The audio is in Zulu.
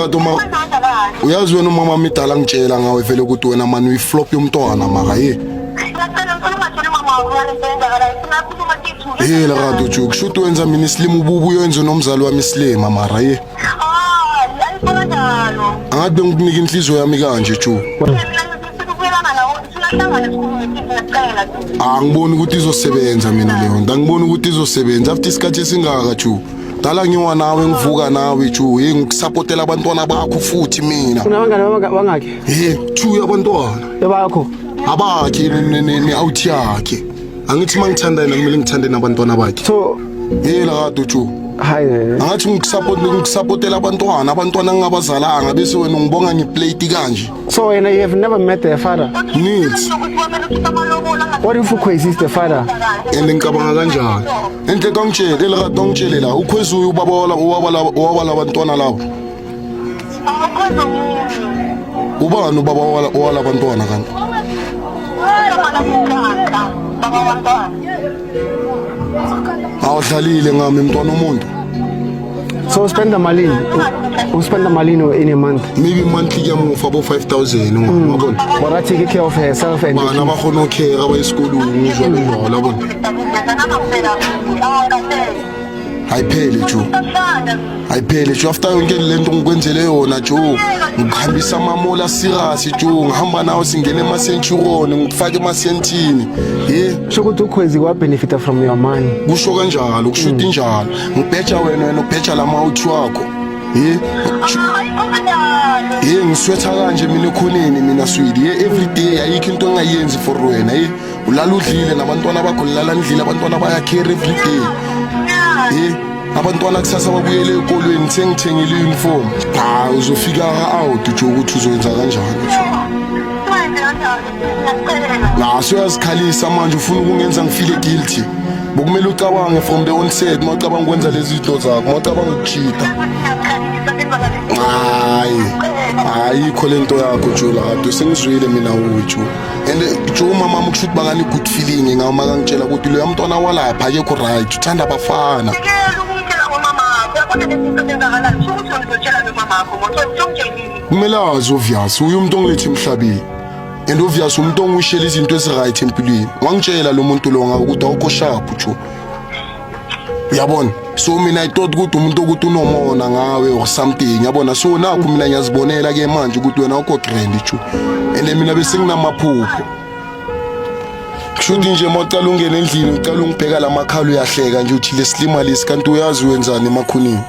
Lerato, ma uyazi wena umama midala ngitshela ngawe vele ukuthi wena mani uyiflop yomntwana maka ye. Hey Lerato jo, kusho ukuthi wenza mina isilima, ububu uyenze nomzali wami isilima mara ye. Angathi bengikunika inhliziyo yami kanje jo. Angiboni ukuthi izosebenza mina leyo nto, angiboni ukuthi izosebenza after isikhathi esingaka jo. Dala ngiwa nawe, ngivuka nawe jo, hey, ngikusapotela abantwana bakho futhi mina. Unabangani bangakhi? Hey, two yabantwana. Ebakho. Abakhe ne-out yakhe. Angithi uma ngithanda yena kumele ngithande nabantwana bakhe. So Hey Lerato jo. Hayi. Angathi ngikusapotela abantwana ngingabazalanga bese wena ungibonga ngeplate kanje. So wena you have never met their father? Needs. What if uKhwezi is the father? And ngicabanga kanjalo. Enhle kangitshele Lerato, ngitshele la uKhwezi uyu ubaba wala wabala wabala abantwana labo. Ubani ubaba wala abantwana kanti? Awudlalile ngami mntwana umuntu. So uspenda malini? Uspenda malini in a month? Maybe monthly kuyamufa bo 5000 ngiyabona. But take care of herself and the Bana kids. bakhona ukhera baye esikolweni njalo njalo yabona. Ayiphele jo. Ayiphele jo, after yonke lento ngikwenzele yona jo. Ngikuhambisa amamola serious jo, ngihamba nawe singene ema-Centurion, ngikufake ema-Sentini. Ye, Sho ukuthi uKhwezi wa-benefita from your money. Kusho kanjalo, kusho ukuthi njalo. Ngibheja wena, wena ubheja lama-out wakho. Ye. Ye, ngiswetha kanje mina ekhoneni mina sweetie. Ye, every day ayikho into engayenzi for wena. Ye, ulala udlile nabantwana bakho, lala ndlile, abantwana bayakhera every day. Ye, abantwana kusasa babuyele ekolweni sengithengile i-uniform. Hayi, uzofika out jo ukuthi uzoyenza kanjani jo. La suyazikhalisa manje, ufuna ukungenza ngifile guilty. Bokumele ucabange from the onset mawucabanga ukwenza lezi zinto zakho, mawucabanga ukucheata. Hayi, ayikho lento yakho jo Lerato, sengizwile mina uju. And jo, mama kusho ukuthi bakani good feeling ngawo makangitshela ukuthi loya mntwana walapha akekho right, uthanda abafana. Kumele azi obvious uye umuntu ongilethe emhlabeni. And obvious umuntu ongishela izinto ezi-right empilweni. Wangitshela lo muntu lo ngawo ukuthi awukho sharp jo. Uyabona? So mina I thought ukuthi umuntu ukuthi unomona ngawe or something, yabona? So nakho mina ngiyazibonela ke manje ukuthi wena awukho grand jo. And mina bese nginamaphupho. Kusho ukuthi nje mawucala ungena endlini ucala ungibheka lamakhala uyahleka nje uthi lesilima lesi, kanti uyazi wenzani emakhunini.